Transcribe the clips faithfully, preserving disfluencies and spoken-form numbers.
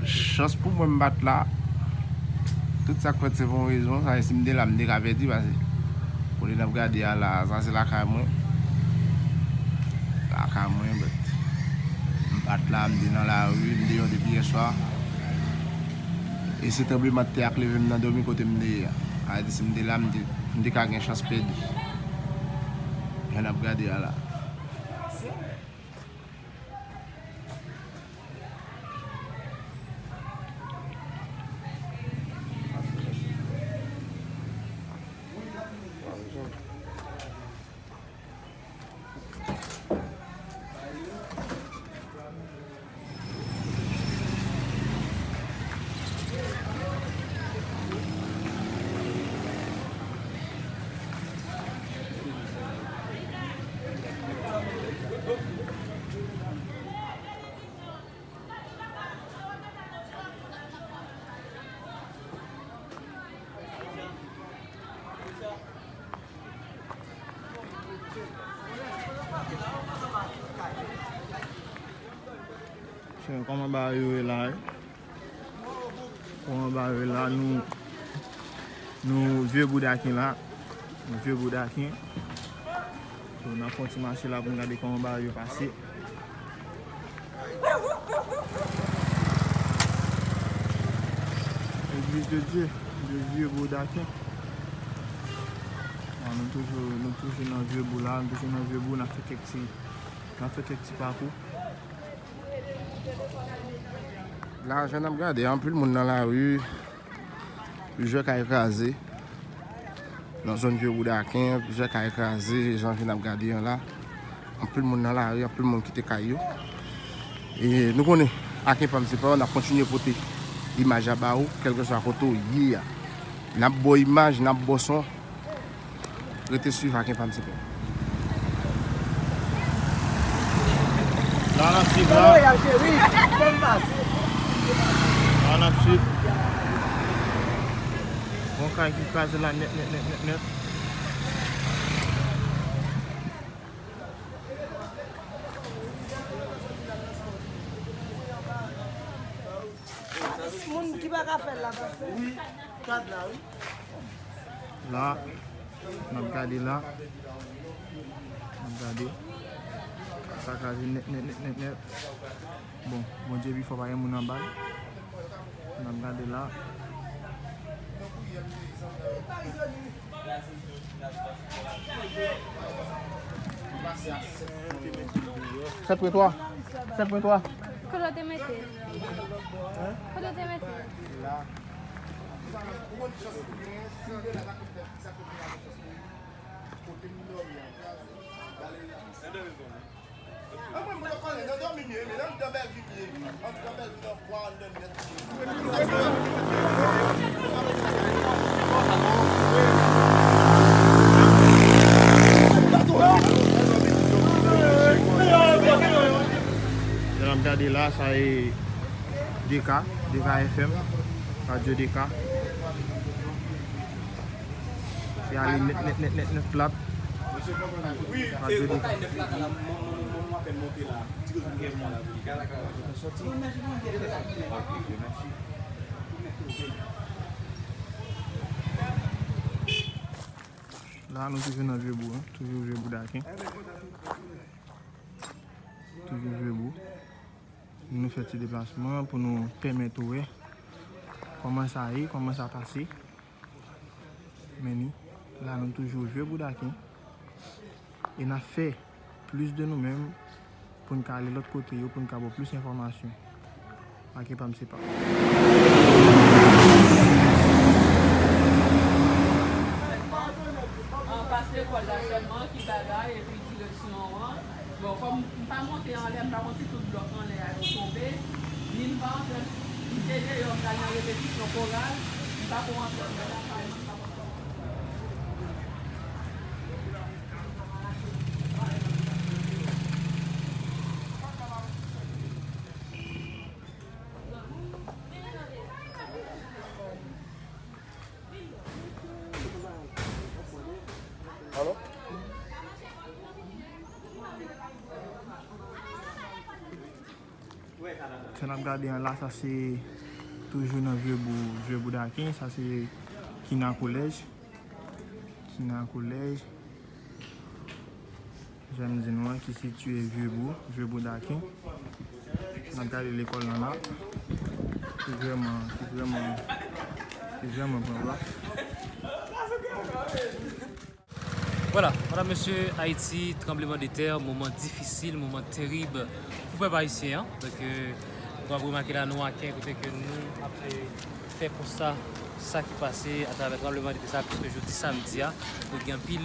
Chans pou mwen, m pa t la. Tout sa k fèt se pou yon rezon. Sa vle di si m te la, m te ka pèdi, paske kote n ap gade a la, sa se lakay mwen. Lakay mwen, but m pa t la, m te nan lari, m deyò depi yèswa. E se tranblemanntè a k leve m nan dòmi kote m te ye a. Sa vle di si m te la, m te, m te ka gen chans pèdi. Jan n ap gade a la. Kòman bagay yo ye la, wi? Kòman bagay yo ye la, nou, nou vye boudaken la. Nou vye boudaken. So, n ap fè yon ti mache la pou n gade kòman bagay yo pase. Legliz de Dye, de vye boudaken. Bon, nou toujou, nou toujou nan vye bou la, nou toujou nan vye bou, n ap fè kèk ti, n ap fè kèk ti pakou. La, jan n ap gade, anpil moun nan lari, plizyè kay kraze. Nan zòn vye boudaken, plizyè kay kraze, jan jan n ap gade an la. Anpil moun nan lari, anpil moun kite kay yo. E nou konnen, ak Enpam se pa, n ap kontinye pote imaj la ba ou, kèlkeswa kote w ye a. N ap ba w imaj, n ap ba w son. Rete swiv ak Enpam se pa. La n ap swiv la. La n ap swiv. Bon kay ki kraze la nèt, nèt, nèt, nèt, nèt. Moun ki pa ka fè l la, pa fè l. Wi, kad la, wi. La, n ap gade la. N ap gade. Sa kraze nèt, nèt, nèt, nèt, nèt. Bon, Bondye pi fò, pa gen moun anba l. N ap gade la. Sèt pwen twa. Sèt pwen twa. Kote w te mete? Kote w te mete? Jan n ap gade la, sa e D K, D K F M, radyo D K. Se ale nèt, nèt, nèt, nèt, nèt plat. Wi, e, radyo D K. La, nou toujou nan vye bou, hein. Toujou vye boudaken. Toujou vye bou. Nou fè ti deplasman pou nou pèmèt ou wè kòman sa ye, kòman sa pase. Men ni, la nou toujou vye boudaken. E n ap fè plis de nou menm pou n ka ale lòt kote yo, pou n ka ba w plis enfòmasyon. Ak Enpam se pa. Anfas lekòl la sèlman ki bagay, epi direksyon an. Bon, kòm m pa monte anlè, m pa konn si tout blòk anlè a yo tonbe. Ni m pa antre, m te deyò, m t al nan repetisyon koral, m pa ko antre anndan lakay mwen, m pa konn kòman. Alo? Sa n ap gade an la, sa se toujou nan Vye Bou, Vye Bou Daken, sa se Kina Kolèj. Kina Kolèj. Jan m di nou an, ki sitiye Vye Bou, Vye Bou Daken. N ap gade lekòl lan la. Ki vrèman, ki vrèman, ki vrèman pran plas. Vwala, medam, mesye, Ayiti, tranblemanntè, moman difisil, moman terib pou pèp ayisyen an. Donk, euh, nou ap remake la, nou Aken, kote ke nou ap, euh, fè konsta sa ki pase atravè tranblemanntè sa, piske jodi samdi a, donk, gen anpil,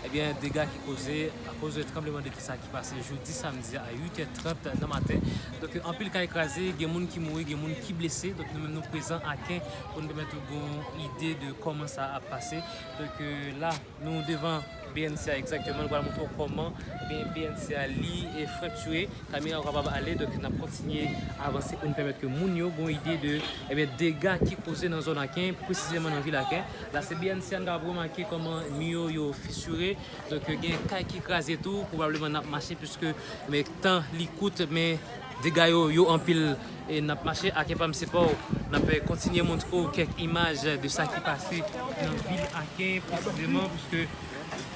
ebyen, dega ki koze akoz tranblemanntè sa ki pase jodi samdi a, a uit è trant nan maten. Donk, anpil kay kraze, gen moun ki mouri, gen moun ki blese. Donk, nou menm nou prezan Aken pou nou pèmèt ou gon ide de kòman sa ap pase. Donk, euh, la, nou devan B N C A egzakteman, nou pral montre w kòman, ebyen, B N C A li e fraktire. Kamera w kapab ale, donk n ap kontinye avanse pou n pèmèt ke moun yo gon ide de, ebyen, dega ki koze nan zòn Aken, presizeman nan vil Aken. La se B N C A, n kapab remake kòman mi yo, yo fisire, donk gen kay ki kraze tou, pwobableman n ap mache piske, men, tan li kout, men dega yo, yo anpil. E n ap mache ak Aken pa m se pa w. N ap, eh, kontinye montre w kèk imaj de sa ki pase nan vil Aken presizeman, piske,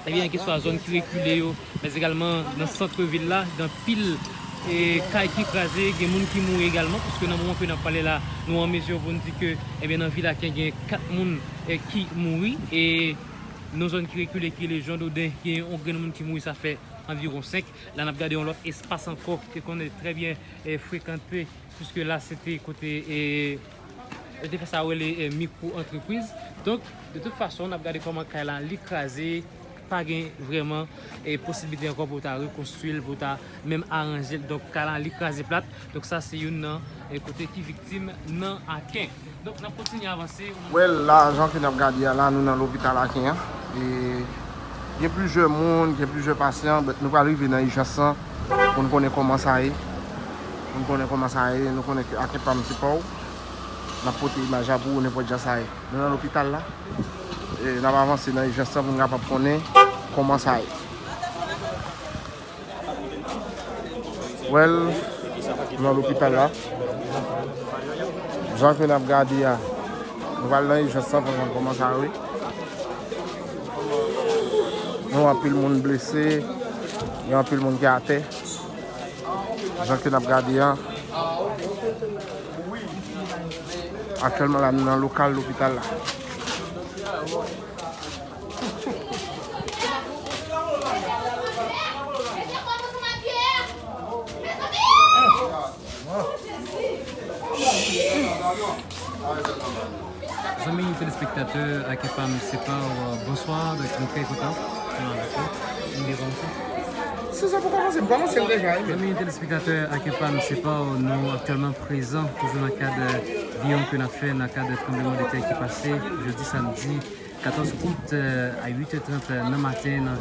ebyen, keswa zòn ki rekile yo, men egalman nan sant vil la, gen anpil, eh, kay ki kraze, gen moun ki mouri egalman, piske nan moman ke n ap pale la, nou an mezi pou n di ke, ebyen, nan vil Aken gen kat moun, eh, ki mouri, e nan zòn ki rekile, ki rele Jan Doden, gen yon grenn moun ki mouri, sa fè anviwon senk. La, n ap gade yon lòt espas ankò, ke konnen trè byen, eh, frekante, piske la, se te kote, eh, yo te fè sa yo rele, eh, mikwo antrepriz. Donk, de tout fason, n ap gade kòman kay la, li kraze, pa gen vrèman, eh, posiblite ankò pou ta rekonstwi l, pou ta menm aranje l. Donk, kay la, li kraze plat. Donk, sa, se youn nan, eh, kote ki viktim nan Aken. Donk, n ap kontinye avanse. Well, la, jan ke n ap gade a la, nou nan lopital Aken an. E gen plizyè moun, gen plizyè pasyan, but nou pral rive nan ijans lan pou n konnen kòman sa ye. Pou n konnen kòman sa ye, nou konnen ke Aken pa m se pa w. N ap pote imaj la pou ou nenpòt jan sa ye. Nou nan lopital la. E n ap avanse nan ijans lan pou n kapab konnen kòman sa ye. Well, nou nan lopital la. Jan ke n ap gade a, nou pral nan ijans lan pou n konn kòman sa ye. Nou anpil moun blese, gen anpil moun ki atè. Jan ke n ap gade a, aktyèlman la, nou nan lokal lopital la. Zanmi telespektatè Aken pa m se pa w, bonswa, donk nou trè kontan. Se sa pou kòmanse, m kòmanse l deja, wi. Zanmi telespektatè Aken pa m se pa w, nou aktyèlman prezan toujou nan kad, eh, videyo ke n ap fè nan kad tranblemanntè ki pase jodi samdi katòz out, eh, a uit è trant nan maten nan,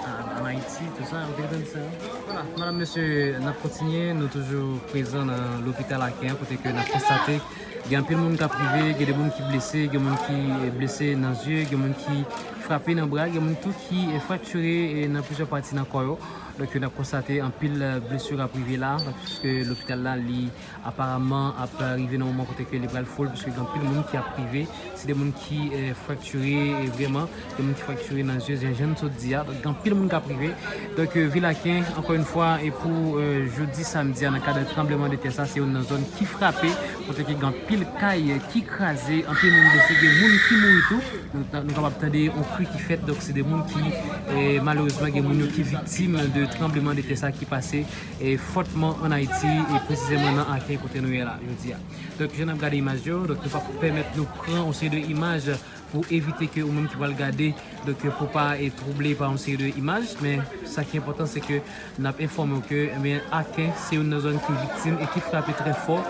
an, an Ayiti, tou sa, ou te konprann sa? Vwala, medam, mesye, n ap kontinye, nou toujou prezan nan lopital Aken an, kote ke n ap konstate gen anpil moun k ap rive, gen de moun ki blese, gen moun ki, eh, blese nan zye, gen moun ki frape nan bra, gen moun tou ki, eh, fraktire, eh, nan plizyè pati nan kò yo. Donk, n ap konstate anpil, eh, blesi k ap rive la, paske lopital la, li aparamman ap rive nan moman kote ke li pral full, paske gen anpil moun ki ap rive. Se de moun ki, eh, fraktire, eh, vrèman, gen moun ki fraktire nan zye, jan, jan n sot di a. Donk, gen anpil moun k ap rive. Donk, eh, vil Aken, ankò yon fwa, e pou, eh, jodi samdi a, nan kad tranblemanntè sa, se youn nan zòn ki frape, kote ke gen anpil kay ki kraze, anpil moun blese, gen moun ki mouri tou. Nou, nou kapab tande yon kri ki fèt, donk se de moun ki, eh, malerezman, gen moun yo ki viktim de tranblemanntè sa ki pase, eh, fòtman an Ayiti, e presizeman nan Aken kote nou ye la, jodi a. Donk, jan n ap gade imaj yo, donk nou p ap pèmèt nou pran yon seri de imaj pou evite ke ou menm ki pral gade, donk, pou pa, eh, twouble pa yon seri de imaj, men sa ki enpòtan, se ke n ap enfòme w ke, ebyen, Aken se youn nan zòn ki viktim e ki frape trè fò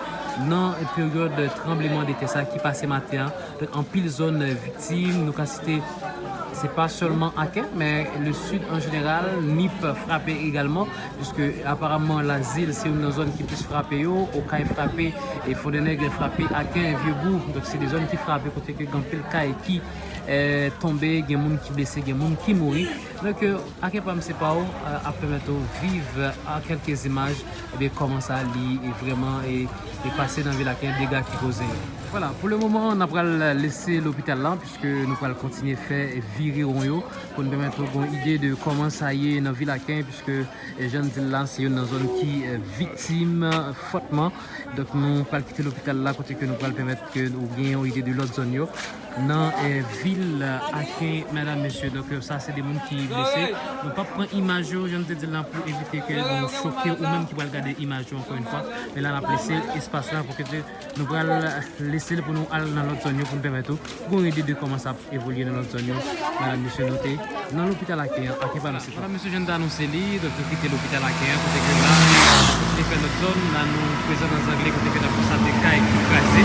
nan peryòd tranblemanntè sa ki pase maten an. Donk, anpil zòn viktim, nou ka site, se pa sèlman Aken, men le Sud an jeneral, Nip frape egalman, piske aparamman Lazil se youn nan zòn ki plis frape yo, Okay frape, e Fondènèg frape, Aken, Vyebou, donk se de zòn ki frape kote ke gen anpil kay ki, eh, tonbe, gen moun ki blese, gen moun ki mouri. Donk, euh, Aken pa m se pa w, euh, ap pèmèt ou viv, euh, an kèlke imaj, ebyen, kòman sa li, e vrèman, e, e pase nan vil Aken, dega ki koze yo. Vwala, pou le moman, n ap pral lese lopital la, piske nou pral kontinye fè vire won yo, pou n pèmèt ou gon ide de kòman sa ye nan vil Aken, piske, e, jan n di l la, se youn nan zòn ki, e, viktim, e, fòtman. Donk, nou pral kite lopital la, kote ke nou pral pèmèt ke ou gen yon ide de lòt zòn yo nan, eh, vil Aken, medam, mesye. Donk, eh, sa se de moun ki blese. Nou p ap pran imaj yo, jan m te di l lan, pou evite ke nou choke ou menm ki pral gade imaj yo ankò yon fwa. Men la, n ap lese espas la pou ke nou pral lese l pou nou al nan lòt zòn yo pou n pèmèt ou gon ide de kòman sa ap evolye nan lòt zòn yo. Medam, mesye, nou te nan lopital Aken an, Aken pa m se pa. Medam, mesye, jan n te anonse li, donk, nou kite lopital Aken an, kote ke la, nou fè lòt zòn, la, nou prezan nan Zangle, kote ke n ap konstate kay ki kraze.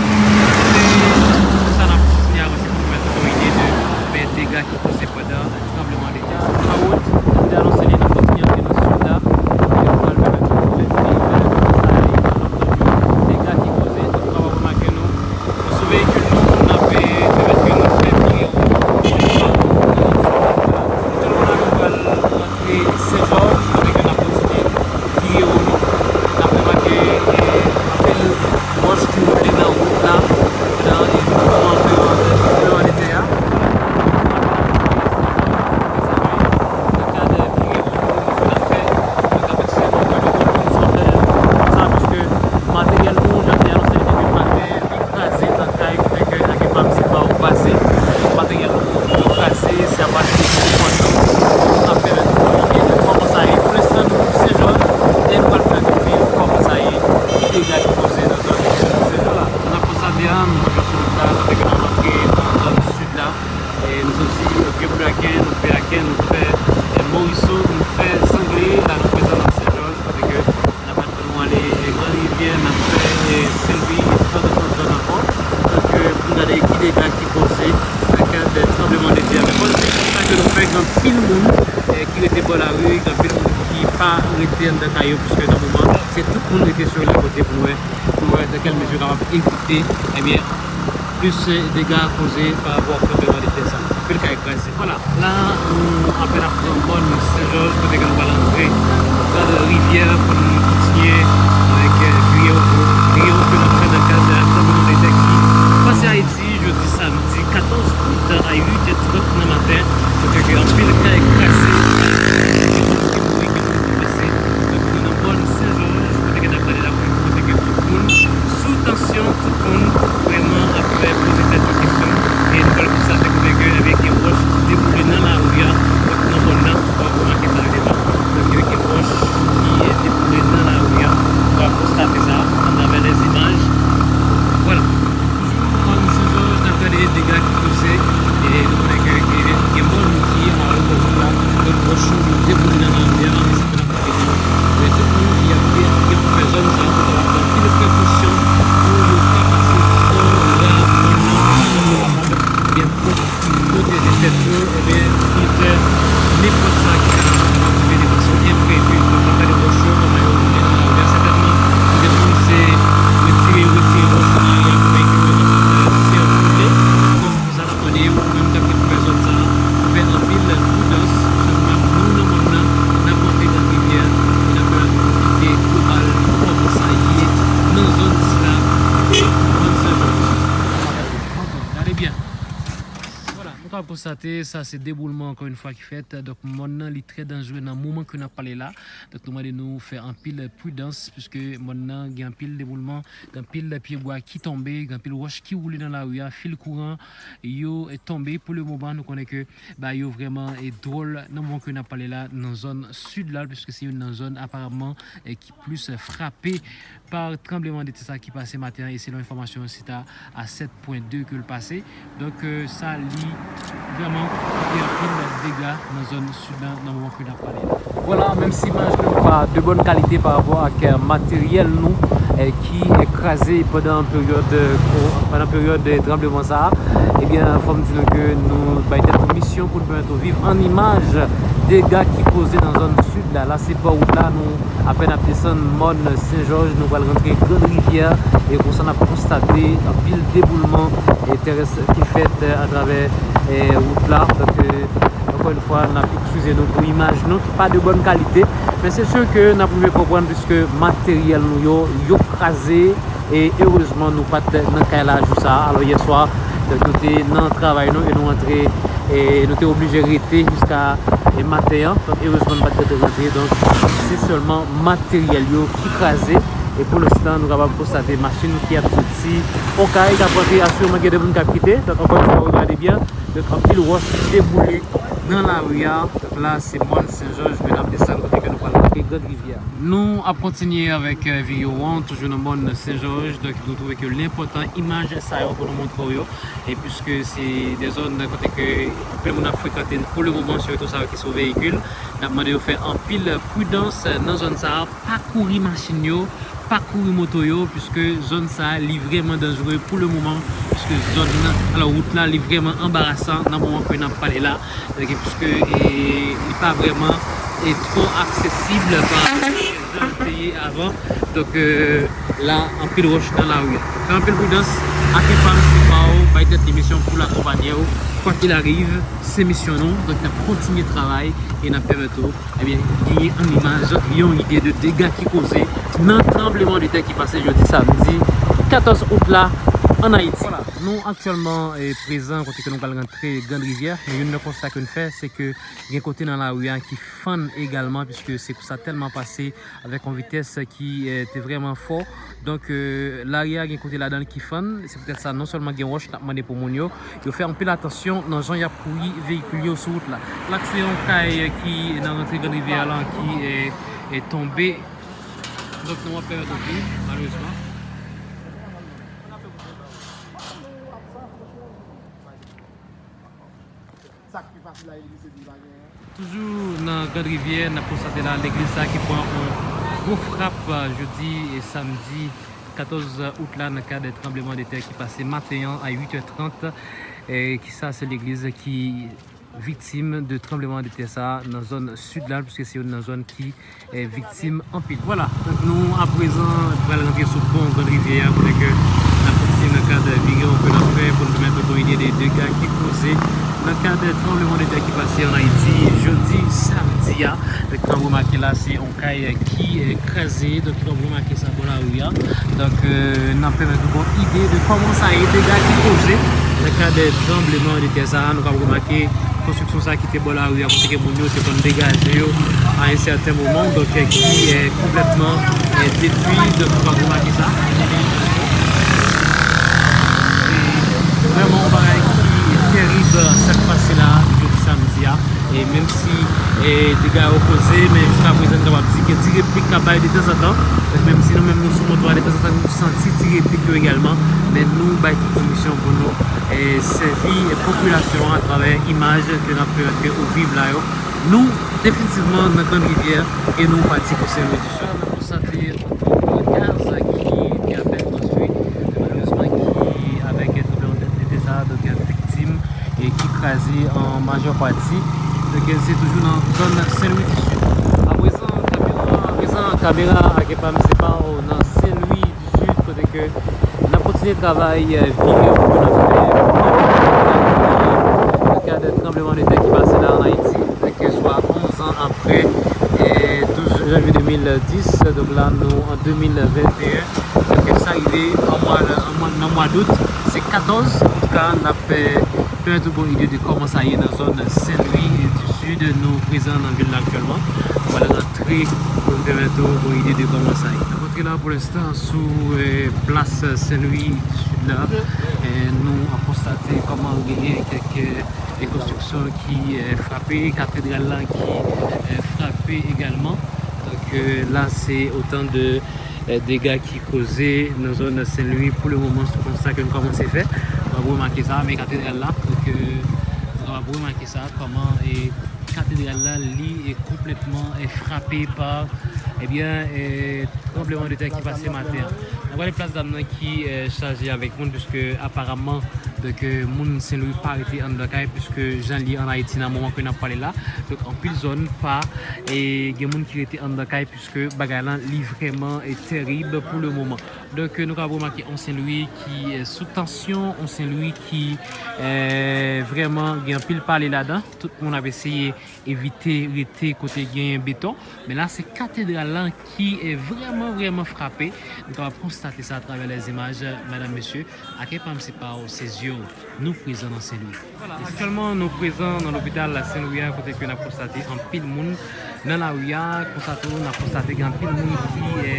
Se sa n ap kontinye avanse pou nou mèt yon ide de, ben, dega ki koze pandan tranbleman de tè. Nan wout, nou te anonse li, n ap kontinye antre nan sid la, kote ke nou pral pèmèt nou mèt li, pèmèt nou sa ale nan lòt zòn yo. Dega ki koze, nou kapab remake nou, sou veyikil nou, n ap, eh, pèmèt ke nou fè vire won. Tout moun la, nou pral rantre Sen Jòj, kote ke n ap kontinye vire won nou. N ap remake, eh, anpil wòch ki woule nan wout la, nan, eh, moman de, de, de tè a. Nan kad vire won nou, nou fè, nou t ap eksplike nou ke nou konn sa fè sa, piske materyèl nou, jan te anonse, li te vin maten, li kraze nan kay, kote ke Aken pa m se pa w pase. Materyèl nou yo kraze, se apati de kòd yo. Sa fè nou ide de kòman sa ye. Pou lenstan, nou Sen Jòj, e nou pral fè nou viv kòman sa ye, ki dega ki koze nan zòn Sen Jòj la. N ap konstate a, nou toujou sou wout la, kote ke n ap antre nan zòn sid la. E nou soti, nou vye boul Aken, nou fè Aken, nou fè, e, Moriso, nou fè Zangle, la nou prezan nan Sen Jòj, kote ke n ap nou ale, e, Gran Rivyè, n ap fè, e, Senlwi, e tout lòt zòn ankò. Donk, e, pou n gade ki dega ki koze nan kad tranbleman de tè a. Men bon, se konstat ke nou fè, gen anpil moun, e, ki rete bò lari, gen anpil moun ki pa rete anndan kay yo, piske nan moman, se tout moun rete sou lè kote pou nou wè, pou nou wè dans quelle mesure yo kapab evite, ebyen, plis, e, dega koze pa rapò ak tranbleman de tè sa. Anpil kay kraze. Vwala, la, nou apèn ap pran mòn Sen Jòj, kote ke nou pral antre Gran Rivyè pou nou kontinye avèk, eh, vire won, vire won ke n ap fè nan kad tranbleman de tè ki pase Ayiti jodi samdi katòz out a uit è trant nan maten, kote ke anpil kay kraze, gen moun ki mouri, gen moun ki blese. Donk, nou nan mòn Sen Jòj, kote ke n ap gade la, kote ke tout moun sou tansyon, tout moun vrèman ap fè poze tèt yo kesyon. E nou pral konstate kote ke, ebyen, gen wòch ki deboule nan lari a, donk nan mòn nan, w ap remake sa yo deja. Donk, gen wòch ki deboule nan lari a, w ap konstate sa atravè lèzimaj. Vwala. Toujou nan mòn Sen Jòj, n ap gade dega ki koze, e nou konnen ke gen, gen mòn ki anba wout la, donk wòch yo deboule nan lari a, e se Men tout moun ki ap, ki ap fè zòn sa yo, fò yo pran anpil prekosyon pou yo pa pase twò ra mòn nan, pou yo kapab byen pwoteje tèt yo, ebyen, evite nenpòt sa ki ka rive de fason enprevi. Donk, n ap gade wòch yo, kòman yo woule nan lari a. Sètènman, gen moun se retire, retire wòch yo nan lari a pou veyikil yo kapab, euh, sikile. Donk, Sa n ap mande ou menm k ap gen pou fè zòn sa a, fè anpil pridans, paske nou, nou nan mòn nan, n ap rantre Gran Rivyè, e n ap pèmèt nou kite global kòman sa ye nan zòn sila, mòn Sen Jòj. Gade byen. Vwala, nou kapab konstate, sa se deboulman ankò yon fwa ki fèt. Donk, mòn nan, li trè danjere nan moman ke n ap pale la. Donk, nou mande nou fè anpil pridans, piske mòn nan gen anpil deboulman, gen anpil pyebwa ki tonbe, gen anpil wòch ki woule nan lari a, fil kouran yo, eh, tonbe. Pou le moman, nou konnen ke bagay yo vrèman, eh, dwòl nan moman ke n ap pale la, nan zòn sid la, piske se youn nan zòn, aparamman, eh, ki plis, eh, frape pa tranbleman de tè sa ki pase maten an, e selon enfòmasyon yo, se ta a sèt pwen de ke l pase. Donk, euh, sa li vrèman fè anpil dega nan zòn sid la, nan moman ke n ap pale la. Vwala, menm si imaj nou pa de bòn kalite pa rapò ak, euh, materyèl nou, euh, ki, euh, kraze pandan peryòd, euh, ko-, pandan peryòd, euh, tranbleman sa a, ebyen, fò m di nou ke nou bay tèt nou misyon pou nou pèmèt nou viv an imaj dega ki koze nan zòn sid la. La, se bò wout la, nou apèn ap desann mòn Sen Jòj, nou pral rantre Grann Rivyè, e konsa n ap konstate anpil deboulman, e, terès ki fèt, e, atravè, e, wout la. Donk, e, donk, Ankò yon fwa, n ap eskize nou pou imaj nou ki pa de bòn kalite, men se si ke n ap rive konprann piske materyèl nou yo, yo kraze, e erezman nou pa t nan kay la jou sa a. Alò yè swa, donk, nou te nan travay nou e nou rantre, e nou te oblije rete jiska, e maten an. Donk erezman nou pa t gentan rantre, donk se sèlman materyèl yo ki kraze. E pou lenstan, nou kapab konstate machin ki ap soti Okay, k ap rantre, asireman gen de moun k ap kite. Donk ankò yon fwa, regade byen, donk anpil wòch deboule nan lari a. Donk la, se mòn Sen Jòj ke n ap desann, kote ke nou pral rantre Grand Rivyè. Nou ap kontinye avèk, eh, videyo an, toujou nan mòn Sen Jòj. Donk nou twouve ke li enpòtan imaj sa yo pou nou montre w yo. E piske se de zòn kote ke anpil moun ap frekante pou le moman, sitou sa yo ki sou veyikil, n ap mande yo fè anpil pridans nan zòn sa a. Pa kouri machin yo, pa kouri moto yo, piske zòn sa a, li vrèman danjere pou le moman, piske zòn nan, alò, wout la, li vrèman anbarasan nan moman ke n ap pale la, donk, piske, e, li pa vrèman, e, twò aksesib pa rapò a jan l te ye avan. Donk, e, la, anpil wòch nan lari a. Fè anpil pridans, ak epa m se pa w, bay tèt li misyon pou l akonpanye w. Kwa kil arive, se misyon nou, donk n ap kontinye travay e n ap pèmèt ou, ebyen, genyen an imaj, yon ide de dega ki koze nan tranblemanntè ki pase jodi samdi katòz out la ann Ayiti. Vwala, nou aktyèlman, eh, prezan kote ke nou pral rantre Grand Rivière, men youn nan konsta ke n fè, se ke gen kote nan lari a ki fann egalman, piske se sa tèlman pase avèk yon vitès ki, eh, te vrèman fò. Donk, eh, lari a gen kote ladan l ki fann. Se poutèt sa, non sèlman gen wòch, n ap mande pou moun yo, yo fè anpil atansyon nan jan y ap kouri veyikil yo sou wout la. La, se yon kay ki nan rantre Grand Rivière lan ki, eh, eh, tonbe. Donk, nou ap pèmèt nou viv, malerezman. Sa k pi fasil a, epi se di pa gen. Toujou nan Grand Rivière, n ap konstate la, legliz sa ki pran yon gwo frap, eh, jodi e samdi katòz out la nan kad tranblemanntè ki pase maten an a uit è trant. Eh, ki sa, se legliz ki viktim de tranblemanntè sa nan zòn sid la, piske se youn nan zòn ki eh, viktim anpil. Vwala, donk nou aprezan pral rantre sou pon Grand Rivière a, kote ke n ap kontinye nan kad videyo ke n ap fè pou n pèmèt nou gon ide de dega ki koze nan kad tranblemanntè ki pase ann Ayiti jodi samdi a. Donk, nou remake la, se yon kay ki, eh, kraze. Donk, nou remake sa bò lari a. Donk, eh, n ap pèmèt nou gon ide de kòman sa ye, dega ki koze nan kad tranblemanntè sa a. Nou ka remake konstriksyon sa ki te bò lari a, kote ke moun yo te konn degaje yo a yon sèten moman, donk, eh, ki, eh, konplètman, eh, detwi, donk nou ka remake sa. Se vrèman yon bagay ki terib, sa k pase la jodi samdi a. E menm si, eh, dega yo koze, men jiska prezan nou kapab di gen ti replik k ap bay detanzantan. Donk, menm si nou menm nou sou moto a, detanzantan nou santi ti replik yo egalman, men nou bay tout kondisyon pou nou, eh, sèvi popilasyon an atravè imaj ke n ap pèmèt ke ou viv la yo. Nou definitivman nan Grand Rivière e nou pati pou Sen Lwi di Sid. Nou konstate yon twoup gaz ki te apèn konstwi, malerezman ki, avèk tranblemanntè sa, donk, viktim e ki kraze an majè pati. Donk, se toujou nan zòn Sen Lwi di Sid. Aprezan, kamera, aprezan, kamera ak epa m se pa w nan Sen Lwi di Sid, kote ke n ap kontinye travay, eh, videyo ke n ap fè nan kad tranblemanntè ki pase la ann Ayiti, kèlkeswa onz an apre, eh, douz janvye de mil dis, donk la nou an de mil venteyen, donk sa rive an mwa, an mwa, nan mwa dout, se katòz, antouka n ap, eh, pèmèt ou gon ide de kòman sa ye nan zòn Sen Lwi di Sid. Nou prezan nan vil la aktyèlman. Nou pral rantre pou n pèmèt ou gon ide de kòman sa ye. N ap rantre la pou lenstan sou, eh, plas Sen Lwi di Sid la. Eh, nou ap konstate kòman genyen kèk, eh, konstriksyon ki, eh, frape, katedral la ki, eh, frape egalman. Donk, eh, la, se otan de, eh, dega ki koze nan zòn Sen Lwi pou le moman sou konsta ke n kòmanse fè. Nou ap remake sa, men katedral la, donk, eh, nou ap remake sa, kòman, eh, katedral la, li, eh, konplètman, eh, frape pa, ebyen, eh, tranblemanntè ki pase maten an. N ap gade plas dam nan ki, eh, chaje avèk moun, piske aparamman, Donk, euh, moun Sen Lwi pa rete anndan kay, piske jan li an Ayiti nan moman ke n ap pale la. Donk, anpil zòn pa, e gen moun ki rete anndan kay, piske bagay lan, li vrèman, e, tèrib pou le moman. Donk, euh, nou ka remake on Sen Lwi ki, e, sou tansyon, on Sen Lwi ki, e, vrèman gen anpil pale ladan. Tout moun ap eseye evite rete kote gen beton. Men la, se katedral lan ki, e, vrèman, vrèman frape. Nou kapab konstate sa atravè lèzimaj, madanm, mesye. Ake pa m se pa w, se zye w. Nou prezan nan Sen Lwi. Vwala, aktyèlman, nou prezan nan lopital Sen Lwi a, kote ke n ap konstate anpil moun nan lari a. Konsa tou, n ap konstate gen anpil moun ki, e,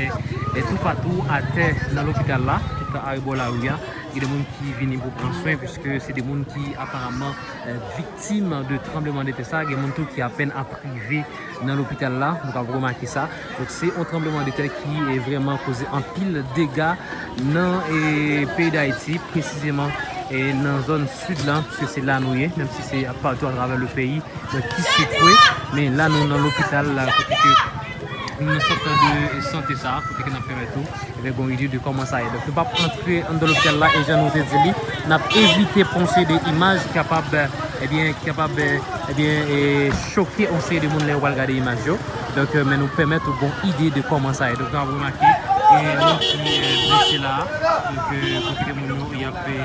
e, toupatou atè nan lopital la, tout arebò lari a. Gen de moun ki vini pou pran swen, piske se de moun ki aparamman, e, viktim de tranbleman de tè sa. Gen moun tou ki apèn ap rive nan lopital la, nou ka remake sa. Donk, se yon tranbleman de tè ki, e, vrèman koze anpil dega nan, e, peyi Dayiti, presizeman, e, nan zòn sid lan, piske se la nou ye, menm si se patou atravè le peyi, donk, ki sekwe, men la nou nan lopital la, kote ke nou nan sant de sante sa, kote ke n ap pèmèt ou, ebyen, gon ide de kòman sa ye. Donk, nou p ap antre anndan lopital la, e jan nou te di li, n ap evite pran de imaj ki kapab, ebyen, ki kapab, ebyen, e, choke yon seri de moun lè yo pral gade imaj yo. Donk, e, men nou pèmèt ou gon ide de kòman sa ye. Donk, nou ap remake, e, moun ki, e, blese la. Donk, e, kote ke moun yo, y ap, e,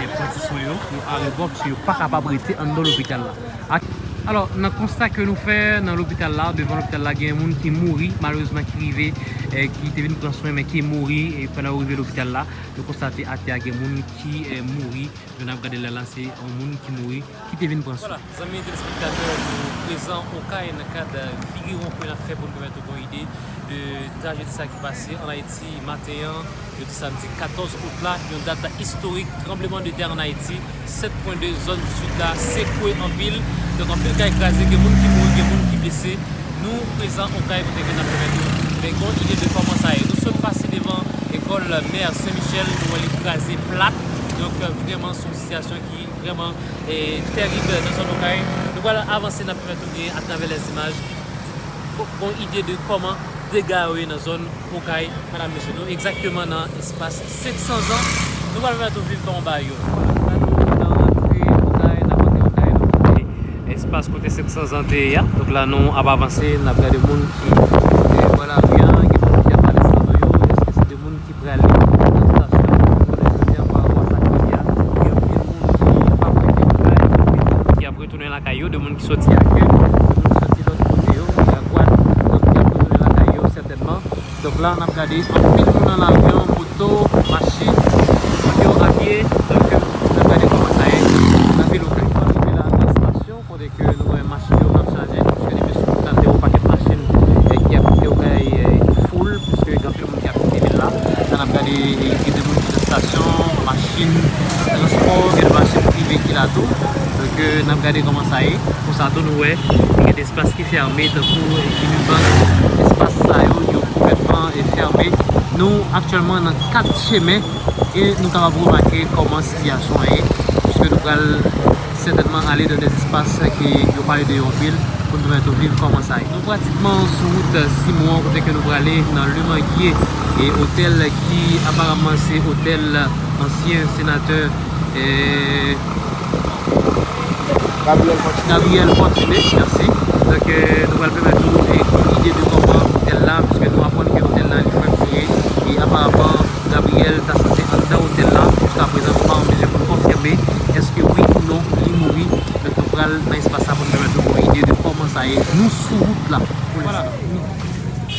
e, pran ti swen yo, yo arebò, paske yo pa kapab rete anndan lopital la. Ak, alò, nan konsta ke nou fè nan lopital la, devan lopital la, gen moun ki mouri, malerezman, ki rive, e, ki te vin pran swen, men ki mouri, e, pandan yo rive lopital la, nou konstate atè a gen moun ki, e, mouri. Jan n ap gade la, la, se yon moun ki mouri, ki te vin pran swen. Vwala, zanmi telespektatè, nou prezan Okay nan kad vire won ke n ap fè pou n pèmèt ou gon ide de trajedi sa ki pase an Ayiti maten an, jodi samdi katòz out la, yon dat istorik, tranbleman de tè an Ayiti, sèt pwen de, zòn sid la sekwe anpil. Donk, anpil kay kraze, gen moun ki mouri, gen moun ki blese. Nou prezan Okay kote ke n ap pèmèt nou, men gon ide de kòman sa ye. Nou sot pase devan ekòl Mè Sen Michèl, nou wè li kraze plat. Donk, vrèman, se yon sitiyasyon ki vrèman, e, tèrib nan zòn Okay. Nou pral avanse, n ap pèmèt nou gen atravè lèzimaj gon ide de kòman dega yo ye nan zòn Okay, madanm, mesye. Nou egzakteman nan espas senk san zan. Nou pral pèmèt ou viv kòman bagay yo. Vwala, la nou nan rantre Okay, n ap rantre Okay, nou kite espas kote senk san zan te ye a. Donk la, nou ap avanse, n ap gade moun ki, e, bò lari a, gen moun ki ap pale san do yo, èske se de moun ki prale nan estasyon, jounen jodi a, pa rapò a sa k pase a, gen anpil moun ki p ap rete lakay, gen anpil moun ki ap retounen lakay yo, de moun ki soti Akè, de moun ki soti lòt kote yo, ki Agwad, donk ki ap retounen lakay yo sètènman. Donk la, n ap gade anpil moun nan lari an, moto, machin, moun yo a pye, donk, n ap gade kòman sa ye nan vil Okay. Nou rive la nan estasyon, kote ke nou wè machin yo k ap chaje, piske depi sou wout la, te yon pakèt machin, e, ki ap kite Okay, e, ki foul, piske gen anpil moun ki ap kite vil la. Sa n ap gade, e, gen de moun ki nan estasyon, machin transpò, gen de machin prive ki la tou. Donk, e, n ap gade kòman sa ye. Konsa tou, nou wè, gen de espas ki fèmen, tankou, e, Unibank. Espas sa yo, yo konplètman, e, fèmen. Nou aktyèlman nan kat chemen e nou kapab remake kòman sitiyasyon an ye, piske nou pral sètènman ale nan de espas ke yo pale de yo anpil pou nou pèmèt ou viv kòman sa ye. Nou pratikman sou wout Simon an, kote ke nou prale nan Le Manguier, e otèl ki aparamman se otèl ansyen senatè, e, Gabriel Fortuné. Gabriel Fortuné, mèsi. Donk, e, nou pral pèmèt ou, e, ide de kòman otèl la, piske nou aprann ke otèl la, li fèk siyen, e aparamman, Gabriel ta sanse anndan otèl la. Jiska prezan, nou pa an mezi pou n konfime èske wi ou non li mouri. Donk, nou pral nan espas sa pou n pèmèt nou gon ide de kòman sa ye. Nou sou wout la pou lenstan.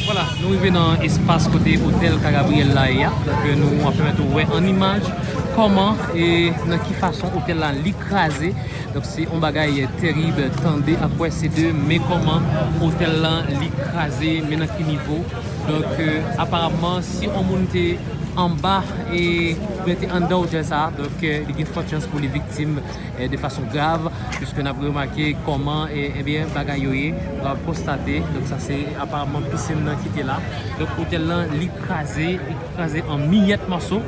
Vwala, nou rive nan espas kote otèl Ka Gabriel la ye a. Donk, nou ap pèmèt ou wè an imaj kòman e nan ki fason otèl la li kraze. Donk, se yon bagay tèrib, tande ak wè se de, men kòman otèl lan li kraze, men nan ki nivo. Donk, e, aparamman, si yon moun te anba e oubyen te anndan otèl sa a, donk, e, li gen fòt chans pou li viktim, e, de fason grav, piske n ap remake kòman, e, ebyen, bagay yo ye, n ap konstate, donk, sa se aparamman pisin nan ki te la. Donk, otèl lan, li kraze, li kraze an miyèt mòso.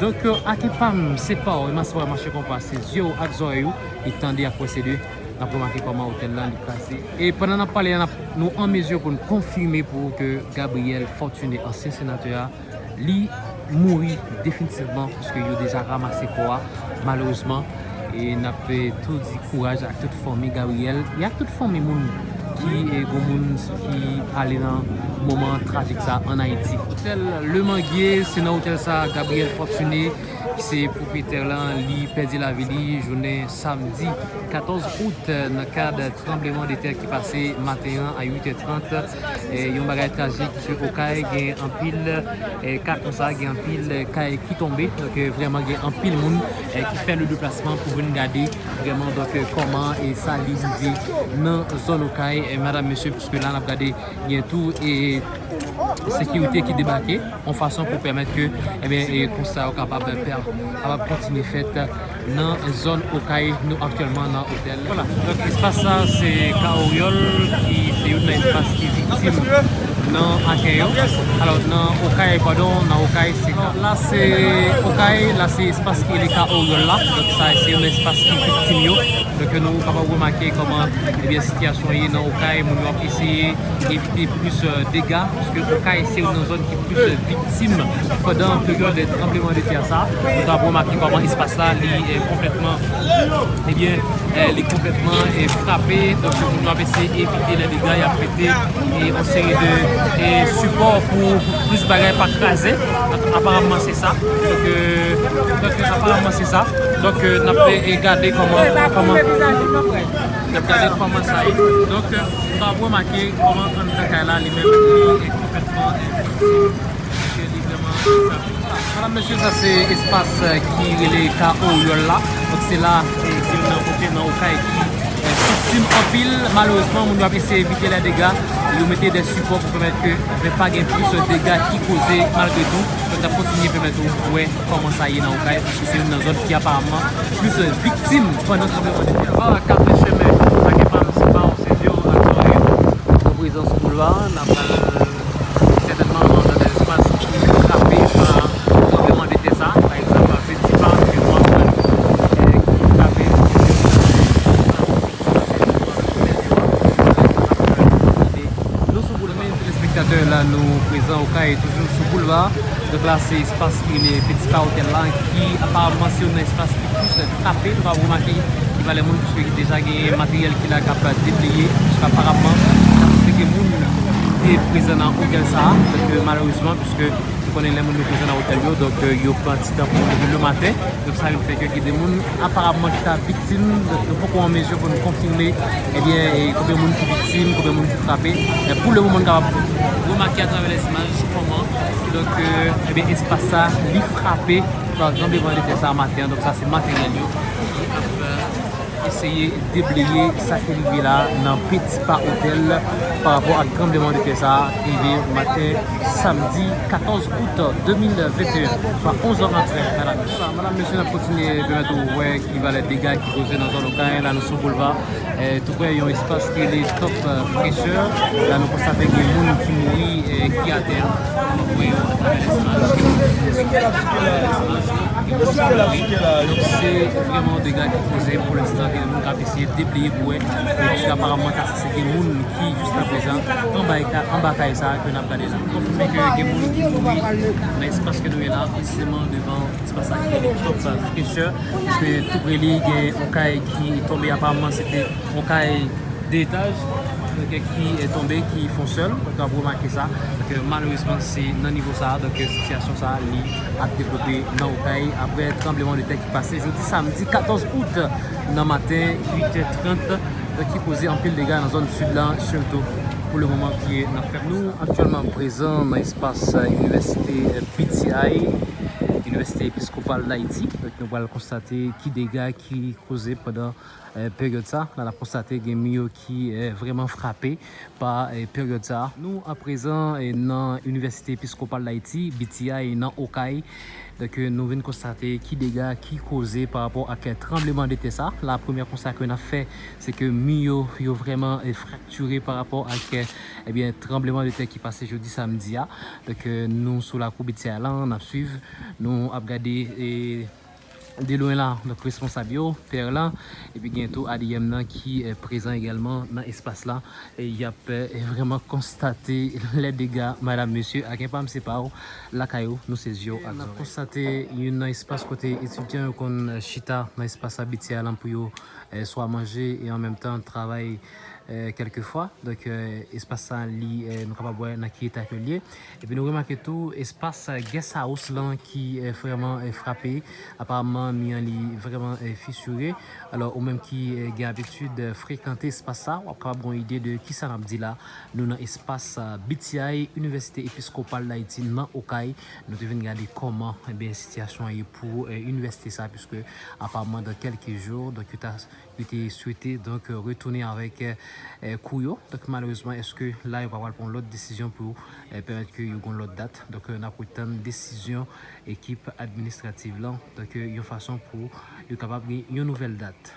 Donk, e, ake pa m, se pa w, e m a se pa w, mache konpa, se zye w ak zòrèy ou, e tande ak wè se de. N ap remake kòman otèl la li kraze. E pandan n ap pale a, n ap, nou an mezi pou n konfime pou ou ke Gabriel Fortuné, ansyen senatè a, li mouri definitivman, paske yo deja ranmase kò a. Malerezman, e n ap, e, tou di kouraj ak tout fanmi Gabriel e ak tout fanmi moun ki, e, gon moun ki ale nan moman trajik sa ann Ayiti. Otèl Le Manguier, se nan otèl sa Gabriel Fortuné, ki se pwopriyetè lan, li pèdi lavi li jounen samdi katòz out nan kad tranblemanntè ki pase maten an a uit è trant. E, yon bagay trajik, paske Okay gen anpil, e, ka konsa, gen anpil kay ki tonbe. Donk, e, vrèman gen anpil moun, e, ki fè le deplasman pou vin gade vrèman, donk, e, kòman, e, sa li rive nan zòn Okay, e, madam, mesye, puiske la n ap gade gen tou, e, sekirite ki debake yon fason pou pèmèt ke, ebyen, e, konsta yo kapab, kapab kontinye fèt nan zòn Okay nou aktyèlman nan otèl. Vwala, donk espas sa se Ka Oryòl ki se youn nan espas ki viktim nan atè yo. Alò, nan Okay, padon, nan Okay se ka. La se Okay, la se espas ki rele Ka Oryòl la. Donk sa se youn nan espas ki viktim yo. Donk nou kapab remake kòman, ebyen, sitiyasyon ye nan Okay, moun yo ap eseye evite plis, e, dega, paske Okay se youn nan zòn ki plis, e, viktim pandan peryòd tranblemanntè sa. Nou t ap remake kòman espas la, li, e, konplètman, ebyen, e, li konplètman, e, frape. Donk moun yo ap eseye evite lè dega y ap mete, e, yon seri de, e, sipò pou plis bagay pa kraze. Aparamman se sa. Donk, e, donk, aparamman se sa. Donk, e, n ap, e, gade kòman, kòman, n ap gade kòman sa ye. Donk, e, nou ta remake kòman anndan kay la li menm li e konplètman, e, li vrèman frape. Madam, mesye, sa se espas, e, ki rele Ka Oryòl la. Donk, se la, e, se youn nan kote nan Okay ki, e, viktim anpil. Malerezman, moun yo ap eseye evite lè dega. Yo mete de sipò pou pèmèt ke, men, pa gen plis dega ki koze malgre tou. Donk, n ap kontinye pèmèt ou wè kòman sa ye nan Okay, paske se youn nan zòn ki aparamman plis viktim pandan tranblemanntè. Vwala, Kafe Chemen, sa gen fanm, se pa yon se vyo ak zòrèy. An prezans boulva, n ap al sètènman nan de espas ki frape pa tranblemanntè sa, pa egzanp, Vetipa, ke nou aprann, e, ki frape. Nou sou boulva. Telespèktatè, la nou prezan Okay, toujou sou boulva. Donk la se espas ki rele Petit Pas Hotel la, ki aparamman se youn nan espas ki plis frape. Nou ka remake ki valè moun, piske deja gen materyèl ki la k ap debleye, piske aparamman se gen moun ki te prezan nan otèl sa a. Donk, e, malerezman, piske nou konnen lè moun yo prezan nan otèl yo, donk, e, yo pran ti tan pou yo leve le maten. Donk sa vin fè ke gen de moun aparamman ki ta viktim. Donk nou poko an mezi pou nou konfime, ebyen, e, konbyen moun ki viktim, konbyen moun ki frape. Men pou le moman, nou kapab remake atravè lèzimaj kòman, donk, e, ebyen, espas sa li frape pa tranblemanntè sa maten an. Donk sa se materyèl yo ki ap, e, eseye debleye sa ki rive la nan Petit Pas Hotel pa rapò ak tranblemanntè sa ki rive maten samdi katòz out de mil venteyen, swa onz è trant, madam. Vwala, madam, mesye, n ap kontinye pèmèt ou wè ki valè dega ki koze nan zòn Okay. La nou sou boulva, e, tou prè yon espas ki rele Top, e, Fraîcheur. La nou konstate gen moun ki mouri, e, ki atè. Wi, atravè lèzimaj. Gen moun ki mouri. Donk se vrèman dega ki koze. Pou lenstan, gen moun k ap eseye debleye pou wè. Epi aparamman, ta sanse gen moun ki jiskaprezan anba ka-, anba kay sa ke n ap gade la. Konfime ke gen moun ki mouri nan espas ke nou ye la, presizeman devan espas sa ki rele Top Fraîcheur, piske tou pre li gen yon kay ki tonbe, aparamman se te yon kay de etaj, donk, ki, e, tonbe, ki fè yon sèl, donk, w ap remake sa. Donk, e, malerezman, se nan nivo sa a, donk, e, sitiyasyon sa a, li ap devlope nan Okay, apre tranblemanntè ki pase jodi samdi katòz out nan maten, uit è trant, donk, ki koze anpil dega nan zòn sid la, sitou pou le moman ki n ap fè. Nou aktyèlman prezan nan espas, e, inivèsite, e, B T I, Inivèsite Episkopal d Ayiti. Donk, nou pral konstate ki dega ki koze pandan, e, peryòd sa. La, n ap konstate gen mi yo ki, e, vrèman frape pa, e, peryòd sa. Nou, aprezan, e, nan Inivèsite Episkopal d Ayiti, B T I, nan Okay. Donk, e, nou vin konstate ki dega ki koze pa rapò ak, e, tranblemanntè sa. La, premye konsta ke n ap fè, se ke mi yo, yo vrèman, e, fraktire pa rapò ak, e, ebyen, tranblemanntè ki pase jodi samdi a. Donk, e, nou sou lakou B T I la, n ap swiv, nou ap gade, e, De lwen la, donk responsab yo, pè la, epi gen tou A D M nan ki eh, prezan egalman nan espas la. E y ap eh, vrèman konstate lè dega, madam, mesye, ak enpa m se pa w, lakay ou, nou se zye w ak zòrèy. N ap konstate youn nan espas kote etidyan yo konn eh, chita nan espas abitye a lan pou yo eh, swa manje e an menm tan travay eh, kèlkefwa. Donk, eh, espas sa, li, eh, nou kapab wè nan ki eta ke l ye. Epi nou remake tou, espas eh, guest house lan ki eh, vrèman eh, frape. Aparaman, mi an li vrèman eh, fisire. Alò, ou menm ki eh, gen abitid eh, frekante espas sa, w ap kapab gen yon ide de kisa n ap di la. Nou nan espas eh, B T I, Inivèsite Episkopal Dayiti nan Okay. Nou te vin gade kòman, ebyen, sitiyasyon an ye pou eh, inivèsite sa, piske aparaman, dan kèlke jou, donk, yo ta yo te swete donk retounen avèk eh, kou yo. Donk malerezman, èske la yo pa pral pran lòt desizyon pou eh, pèmèt ke yo gon lòt dat? Donk eh, n ap retann desizyon ekip administrativ lan, donk eh, yon fason pou yo kapab gen yon nouvèl dat.